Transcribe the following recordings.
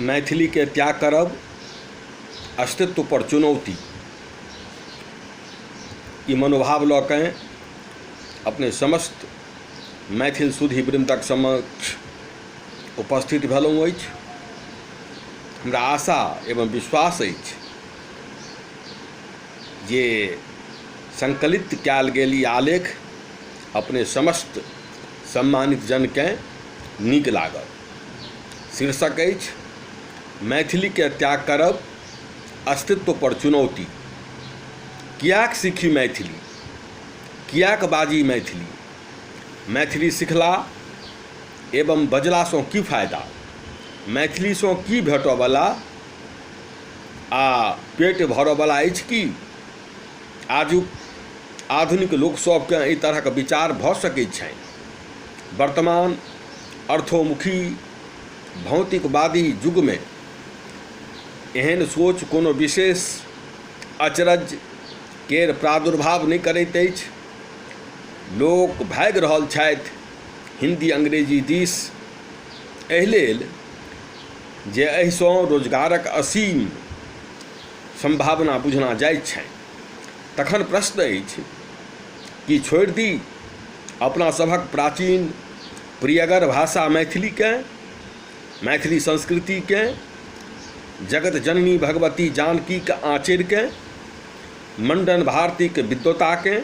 मैथिलीके त्याग करब अस्तित्व पर चुनौती ई मनोभाव लऽ के अपने समस्त मैथिल सुधी वृन्दक समक्ष उपस्थित भेलहुँ अछि। हमरा आशा एवं विश्वास अछि जे सङ्कलित कयल गेल ई आलेख अपने समस्त सम्मानित जनकेँ नीक लागत। शीर्षक अछि मैथिलीके त्याग करब अस्तित्व पर चुनौती। किएक सीखी मैथिली? किएक बाजी मैथिली? मैथिली सिखला एवं बजलासँ की फायदा? मैथिलीसँ की भेटऽवला आ पेट भरऽवला अछि की? आजुक आधुनिक लोकसभकेँ एहि तरहक विचार भऽ सकैत छनि। वर्तमान अर्थोन्मुखी भौतिकवादी युगमे एहन सोच कोनो विशेष अचरज केर प्रादुर्भाव नहि करैत अछि। लोक भागि रहल छथि हिन्दी अंग्रेजी दिस एहि लेल जे एहिसँ रोजगारक असीम सम्भावना बुझना जाइत छनि। तखन प्रश्न अछि की छोड़ि दी अपना सभक प्राचीन प्रियगर भाषा मैथिलीकेँ, मैथिली संस्कृतिकेँ, जगत जननी भगवती जानकीक आँचरिकेँ, मण्डन भारतीक विद्वताकेँ,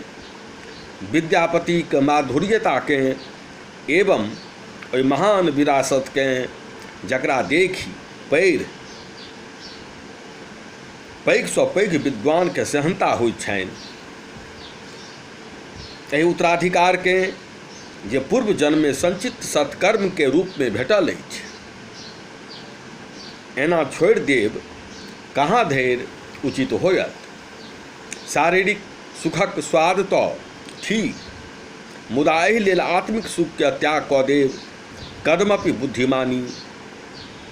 विद्यापतिक माधुर्यताकेँ एवं ओहि महान विरासतकेँ जकरा देखि पढ़ि पैघसँ पैघ विद्वानकेँ सेहन्ता होइत छनि। एहि उत्तराधिकारकेँ जे पूर्व जन्ममे संचित सत्कर्मके रूपमे भेटल अछि, एना छोड़ि देब कहाँ धरि उचित होयत? शारीरिक सुखक स्वाद तऽ ठीक, मुदा एहि लेल आत्मिक सुखके त्याग कऽ देब कदमपि बुद्धिमानी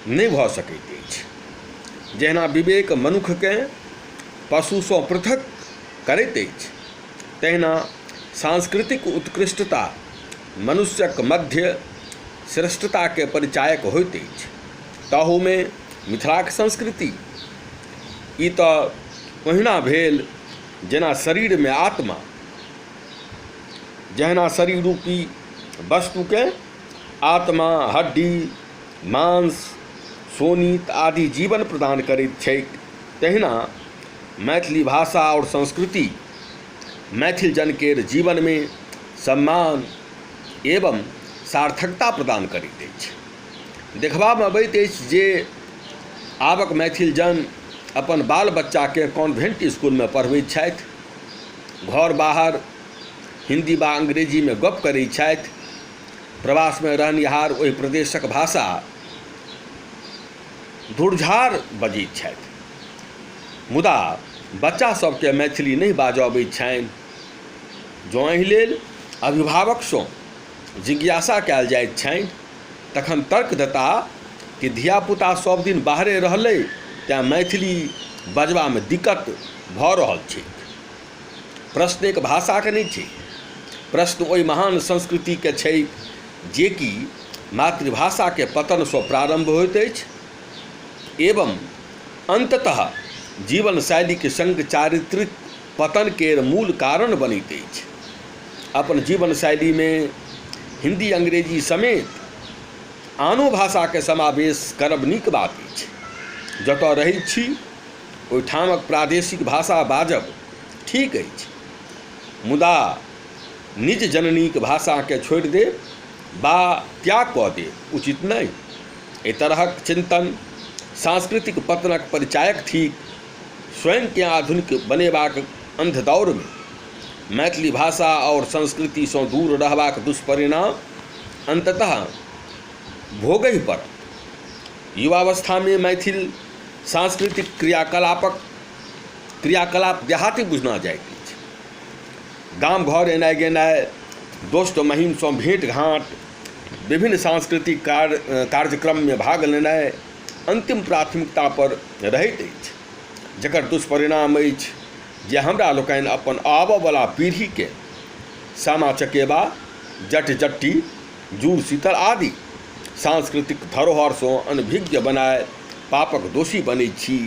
नहि भऽ सकैत अछि। जहिना विवेक मनुक्खकेँ पशुसँ पृथक करैत अछि, तहिना सांस्कृतिक उत्कृष्टता मनुष्यक मध्य श्रेष्ठताके परिचायक होइत अछि। ताहूमे मिथिलाक संस्कृति ई तऽ ओहिना भेल जेना शरीरमे आत्मा। जहिना शरीर रूपी वस्तुकेँ आत्मा, हड्डी, मांस, शोणित आदि जीवन प्रदान करैत छैक तहिना मैथिली भाषा आओर संस्कृति मैथिल जन केर जीवनमे सम्मान एवं सार्थकता प्रदान करैत अछि। देखबामे अबैत अछि जे आबक मैथिल जन अपन बाल बच्चाकेँ कॉन्वेंट इसकुलमे पढ़बैत छथि, घर बाहर हिन्दी वा अंग्रेजीमे गप्प करैत छथि, प्रवासमे रहनिहार ओहि प्रदेशक भाषा धुरझार बजैत छथि, मुदा बच्चा सभकेँ मैथिली नहि बाजऽ अबैत छनि। जँ एहि लेल अभिभावकसँ जिज्ञासा कयल जाइत छनि तखन तर्क देताह कि धियापुता सभ दिन बाहरे रहलै तेँ मैथिली बजबामे दिक्कत भऽ रहल छैक। प्रश्न एक भाषाके नहि छै, प्रश्न ओहि महान संस्कृतिके छै जेकि मातृभाषाके पतनसँ प्रारम्भ होइत अछि एवं अन्ततः जीवन शैलीके सङ्ग चारित्रिक पतन केर मूल कारण बनैत अछि। अपन जीवन शैलीमे हिन्दी अंग्रेजी समेत आनो भाषाके समावेश करब नीक बात अछि। जतऽ रहैत छी ओहिठामक प्रादेशिक भाषा बाजब ठीक अछि, मुदा निज जननीक भाषाकेँ छोड़ि देब वा त्याग कऽ देब उचित नहि। एहि तरहक चिन्तन सांस्कृतिक पतनक परिचायक थिक। स्वयंकेँ आधुनिक बनेबाक अन्धदौड़मे मैथिली भाषा आओर संस्कृतिसँ दूर रहबाक दुष्परिणाम अन्ततः भोगहि पड़त। युवावस्थामे मैथिल सांस्कृतिक क्रियाकलाप देहाती बुझना जाइत अछि। गाम घर एनाइ गेनाइ, दोस्त महीमसँ भेँट घाँट, विभिन्न सांस्कृतिक कार्यक्रममे भाग लेनाइ अन्तिम प्राथमिकता पर रहैत अछि, जकर दुष्परिणाम अछि जे हमरा लोकनि अपन आबऽवला पीढ़ीकेँ सामा चकेबा, जट जट्टी, जुड़ शीतल आदि सांस्कृतिक धरोहरसँ अनभिज्ञ बनाय पापक दोषी बनैत छी,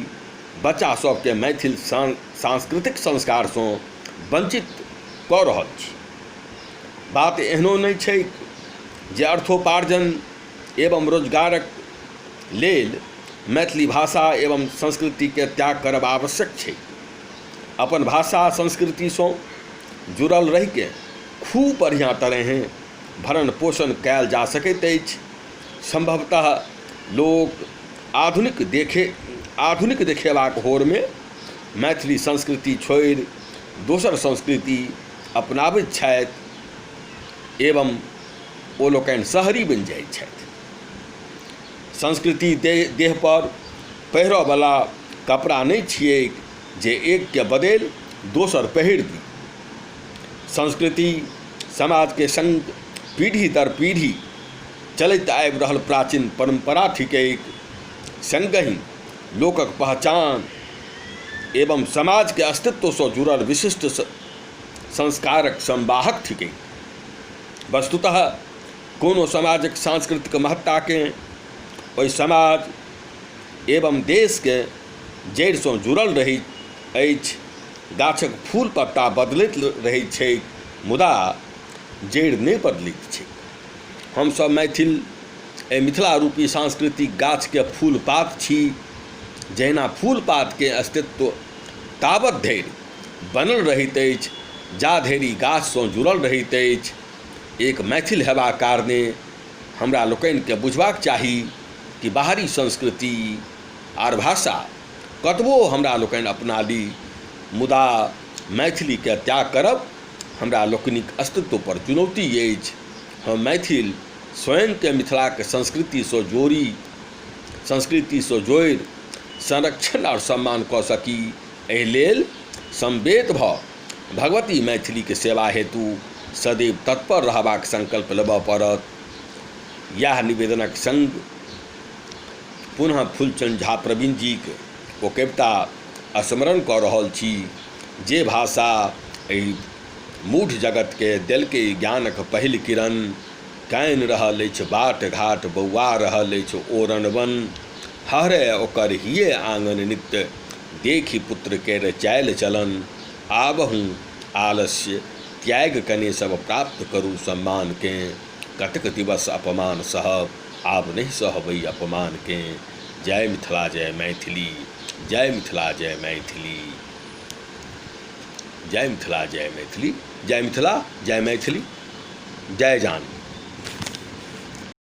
बच्चा सभकेँ मैथिल सांस्कृतिक संस्कारसँ वञ्चित कऽ रहल छी। बात एहनो नहि छैक जे अर्थोपार्जन एवं रोजगारक लेल मैथिली भाषा एवं संस्कृतिके त्याग करब आवश्यक छैक। अपन भाषा संस्कृतिसँ जुड़ल रहिके खूब बढ़िआँ तरहेँ भरण पोषण कयल जा सकैत अछि। सम्भवतः लोक आधुनिक देखे आधुनिक देखेबाक होड़मे मैथिली संस्कृति छोड़ि दोसर संस्कृति अपनाबैत छथि एवं ओ लोकनि शहरी बनि जाइत छथि। संस्कृति देहपर पहिरऽवला कपड़ा नहि छियैक जे एकके बदलि दोसर पहिर दी। संस्कृति समाजके सङ्ग पीढ़ी दर पीढ़ी चलैत आबि रहल प्राचीन परम्परा थिकैक। सङ्गहि लोकक पहचान एवं समाजके अस्तित्वसँ जुड़ल विशिष्ट संस्कारक संवाहक थिकैक। वस्तुतः कोनो समाजक सांस्कृतिक महत्ताकेँ ओहि समाज एवं देशके जड़िसँ जुड़ल रहैत अछि। गाछक फूल पत्ता बदलैत रहैत छैक मुदा जड़ि नहि बदलैत छैक। हमसभ मैथिल एहि मिथिला रूपी सांस्कृतिक गाछके फूल पात छी। जहिना फूल पातके अस्तित्व ताबत धरि बनल रहैत अछि जा धरि गाछसँ जुड़ल रहैत अछि। एक मैथिल हेबाक कारणे हमरा लोकनिकेँ बुझबाक चाही कि बाहरी संस्कृति आर भाषा कतबो हमरा लोकनि अपना ली मुदा मैथिलीके त्याग करब हमरा लोकनिक अस्तित्वपर चुनौती अछि। हम मैथिल स्वयंके मिथिलाक संस्कृतिसँ जोड़ी संस्कृतिसँ जोड़ि संरक्षण आओर सम्मान कऽ सकी एहि लेल समवेत भऽ भगवती मैथिलीके सेवा हेतु सदैव तत्पर रहबाक संकल्प लेबऽ पड़त। इएह निवेदनक सङ्ग पुनः फूलचंद झा प्रवीण जीक ओ कविता स्मरण कऽ रहल छी जे भाषा एहि मूढ़ जगतके देलकै ज्ञानक पहिल किरण, कानि रहल अछि बाट घाट बौआ रहल अछि ओ रणवन, हहरय ओकर हिये आङन नित्य देखि पुत्र केर चालि चलन, आबहु आलस्य त्यागि कने सब प्राप्त करू सम्मानकेँ, कतेक दिवस अपमान सहब आब नहि सहबै अपमानकेँ। जय मिथिला जय मैथिली, जय मिथिला जय मैथिली, जय मिथिला जय मैथिली, जय मिथिला जय मैथिली, जय जानकी।